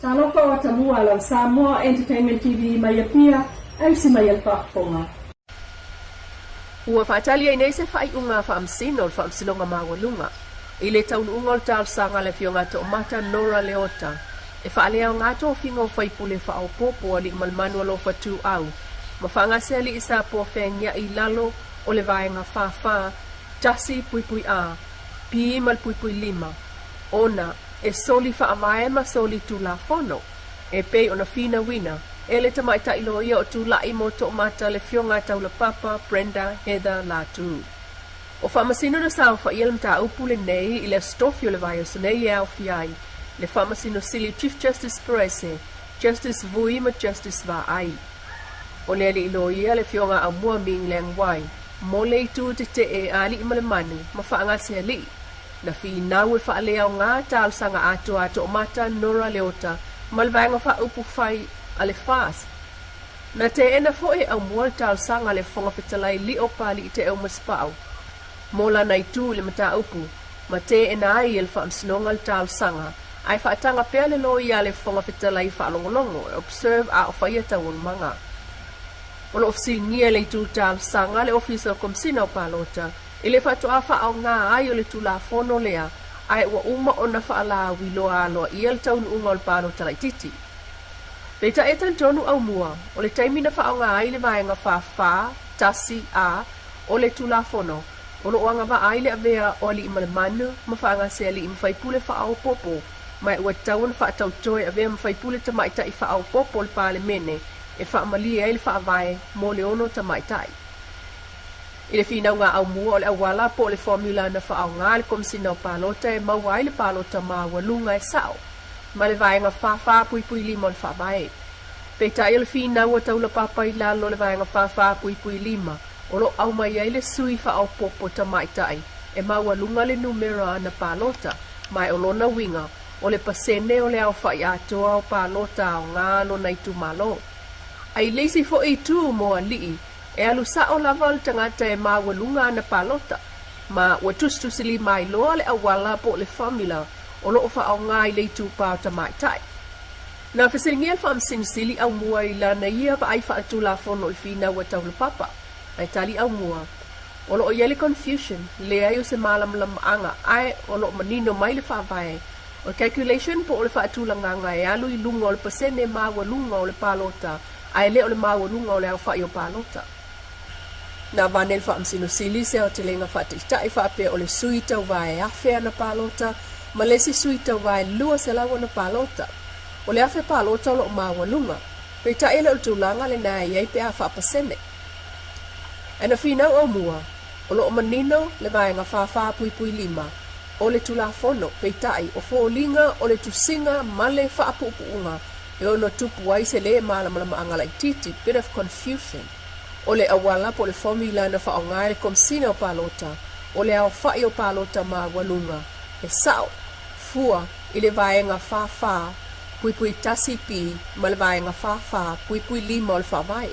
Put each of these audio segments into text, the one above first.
Talofa o atamua lau Samoa Entertainment TV mai Apia, ausi mai e le faafofoga. Ua faatali ai nei se faaiuga a Faamasino o le Faamasinoga Maualuga i le taunuuga o le talosaga a le Afioga Toomata Nora Leota e faaleaoga tofiga o faipule faaopoopo Aliimalemanu Alofa Tuuau ma Faagasealii Sapoa Feagiai i lalo o le Vaega 44 1 puipui A, P ma le puipui 5, ona e soli faavae ma soli tulafono e pei ona finauina e le tamaitai loia o Tulai mo Toomata le Afioga a Taulapapa Brenda Heather Latu. O Faamasino na saofaia le mataupu lenei i le Aso Tofi o le vaiaso nei e aofia ai le Faamasino Sili Chief Justice Perese, Justice Vui ma Justice Vaai. O le alii loia le Afioga a Aumua Ming Leng Wai mo le itu tetee a Aliimalemanu ma Faagasealii. Na finau e faaleaoga talosaga atoa a Toomata Nora Leota ma le Vaega Faaupufai a le FAST. Na teena foi e Aumua le talosaga a le Fofoga Fetalai Lio Pali'i Te'eu Masepa'u mo lana itu i le mataupu ma teena ai e le Faamasinoga le talosaga ae faataga pea le loia a le Fofoga Fetalai e faalogologo e observe a o faia taualumaga. O lo o fesiligia e le itu talosaga le Ofisa o Komesina o Palota E le faatoa faaaoga ai o le Tulafono lea, ae ua uma ona faalauiloa aloaia le taunuuga o le palota laitiiti. Peitai e talitonu aumua, o le taimi na faaaoga ai le Vaega 44, 1, A o le Tulafono, o lo o agavaa ai le avea o alii ma le manu ma faagasealii ma faipule faaopoopo, ma ua tatau ona faatautoe avea ma faipule tamaitai faaopoopo o le Palemene e faamalie ai le faavae mo le ono tamaitai. I le finauga aumua o le auala po o le formula na faaaoga e le Komesina o Palota e maua ai le palota maualuga e sao ma le Vaega 44.5 o le Faavae. Peitai o le finau a Taulapapa i lalo o le Vaega 44.5 o lo o aumai ai le sui faaopoopo tamaitai e maualuga le numera ana palota ma e o lona uiga o le pasene o le aofai atoa o palota aoga lona itumalo. A i le isi foi itu mo alii E alu sao lava le tagata e maualuga ana palota, ma ua tusitusilima ai loa le auala po o le formula o lo o faaaoga i le itupa o tamaitai. Na fesiligia le Faamasino Sili aumua i lana ia vaai faaletulafono i le finau a Taulapapa, ae tali aumua, O lo o i ai le confusion, leai o se malamalamaaga ae o lo o manino mai le faavae o le calculation po o le faatulagaga e alu i luga o le pasene maualuga o le palota ae le o le maualuga o le aofai o palota. Na avane le Faamasino Sili se aotelega faataitai faapea o le sui tauva e 1,000 ana palota ma le isi sui tauva e 200 ana palota. O le 1,000 palota o lo o maualuga, peitai e le o le tulaga lena e i ai pe a faapasene. Ae na finau aumua, o lo o manino le vaega 44.5 o le Tulafono, peitai o foliga o le tusiga ma le faapuupuuga e ono tupu ai se lē malamalamaaga laitiiti, bit of confusion. O le auala po o le formula na faaaoga e le Komesina o Palota, o le aofai o palota maualuga e sao, fua i le vaega 44.1 P ma le vaega 44.5 o le Faavae.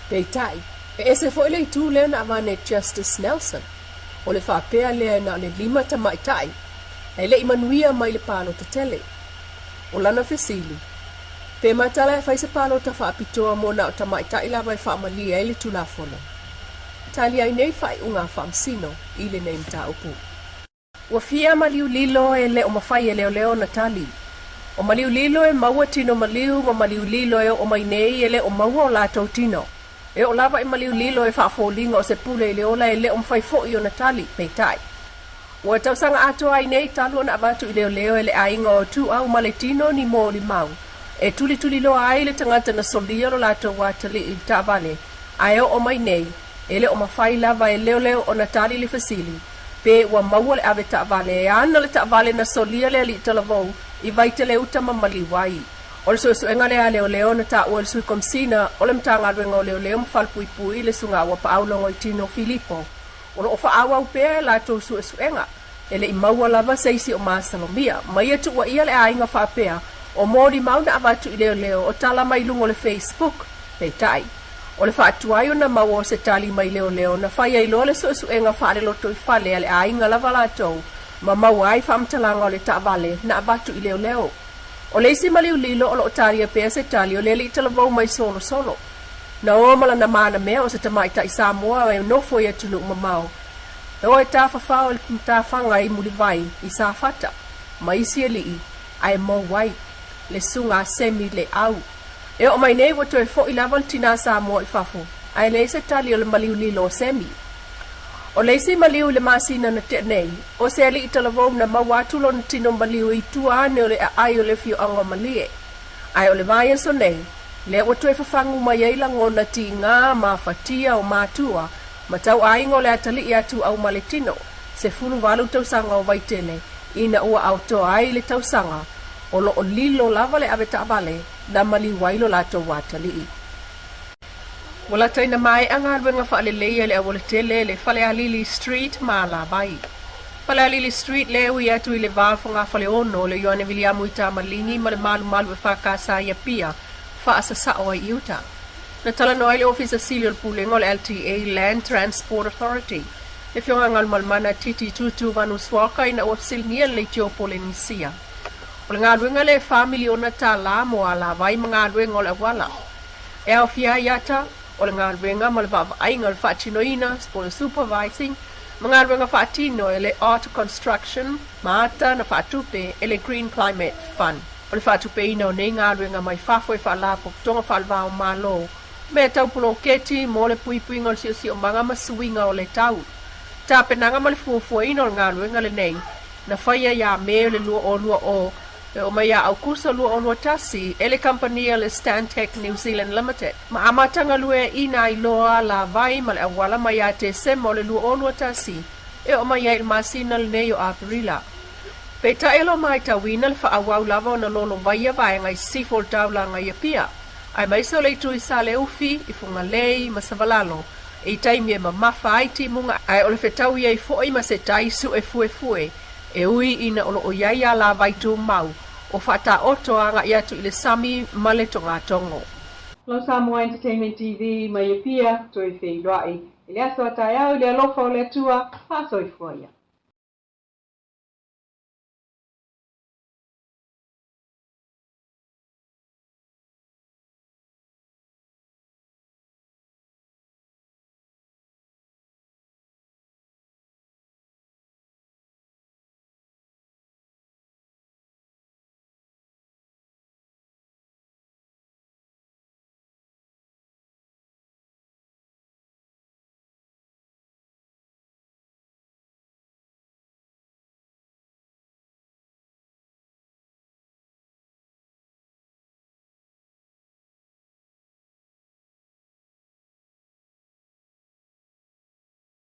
Peitai, e ese foi le itu lea na avane e Justice Nelson, o le faapea lea e na o le lima tamaitai ae le i manuia mai le palota tele. O lana fesili, Pe matala e fai se palota faapitoa mo na o tamaitai lava e faamalie ai le Tulafono? Tali ai nei faaiuga a Faamasino i lenei mataupu. Ua fia maliu lilo e le o mafai e leoleo ona tali. O maliu lilo e maua tino maliu ma maliu lilo e oo mai nei e le o maua o latou tino. E oo lava i maliu lilo e faafoliga o se pule i le ola e le o mafai foi ona tali, peitai. Ua tausaga atoa ai nei talu ona avatu i leoleo e le aiga o Tuau ma le tino ni molimau e tulituliloa ai le tagata na solia lo latou atalii i le taavale, ae oo mai nei, e le o mafai lava e leoleo ona tali le fesili pe ua maua le ave taavale e ana le taavale na solia le alii talavou i Vaiteleuta ma maliu ai. O le suesuega lea a leoleo na taua e le Sui Komesina o le Matagaluega o Leoleo ma Falepuipui le Susuga Auapaau Logoitino Filipo O lo o faaauau pea e latou suesuega. E le i maua lava se isi o masalomia. Ma ia tuuaia le aiga faapea, o molimau na avatu i leoleo o tala mai luga o le Facebook. Peitai, o le faatuai ona maua o se tali mai leoleo na fai ai loa le suesuega faalelotoifale a le aiga lava latou ma maua ai faamatalaga o le taavale na avatu i leoleo. O le isi maliu lilo o lo o talia pea se tali o le alii talavou mai Solosolo. Na o ma lana manamea o se tamaitai Samoa e nofo i atunuu mamao, e o e tafafao i le matafaga i Mulivai i Safata ma isi alii ae maua ai le susuga a Semi Leau. E oo mai nei ua toe foi lava le tinā Samoa i fafo ae leai se tali o le maliu lilo o Semi. O le isi maliu i le masina na tea nei, o se alii talavou na maua atu lona tino maliu i tua ane o le aai o le afioaga o Malie. Ae o le vaiaso nei, lea ua toe fafagu mai ai lagona tiga ma afatia o matua ma tauaiga o le atalii a Tuaumaletino, 18 tausaga o Vaitele, ina ua aotoa ai le tausaga, o lo o lilo lava le avetaavale na maliu ai lo latou atalii. Ua lata ina maea galuega faaleleia i le aualatele le Falealili Street ma Alavai. Falealili Street lea e ui atu i le va o Fogafaleono o le Ioane Viliamu i Tamaligi ma le Malumalu e FKS i Apia, faasasao ai i uta. Na talanoa ai le Ofisa Sili o le Pulega o le LTA, Land Transport Authority, le Afioga Galumalemana Titi Tutu Vanusuaoka ina ua fesiligia le leitio Polenisia. O le galuega lea e $4 miliona mo alavai ma galuega o le auala. E aofia ai ata o le galuega ma le vaavaaiga o le faatinoina po o le supervising ma galuega faatino e le Art Construction ma ata na faatupe e le Green Climate Fund. O le faatupeina o nei galuega mai fafo e Faalapotopotoga Faale-va-o-Malo, mea tau poloketi mo le puipuiga o le siosiomaga ma suiga o le tau. Tapenaga ma le fuafuaina o le galuega lenei na faia ia Me o le 2020 e oo mai ia Aukuso 2021 e le kamupani a le Stantec New Zealand Limited ma amata galueaiina ai loa alavai ma le auala mai ia Tesema o le 2021 e oo mai ai i le masina lenei o Aperila. Peitai o lo o matauina le faaauau lava ona lolovaia vaega i sisifo o le taulaga i Apia, aemaise o le itu i Saleufi, i Fugalei ma Savalalo i taimi e mamafa ai timuga ae o le fetaui ai foi ma se tai sue fuefue e ui ina o lo o i ai alavai tumau o faataoto agai atu i le sami ma le togatogo. Hello Samoa Entertainment TV mai Apia, toe feiloai i le aso a taeao i le alofa o le Atua, faasoifua ia.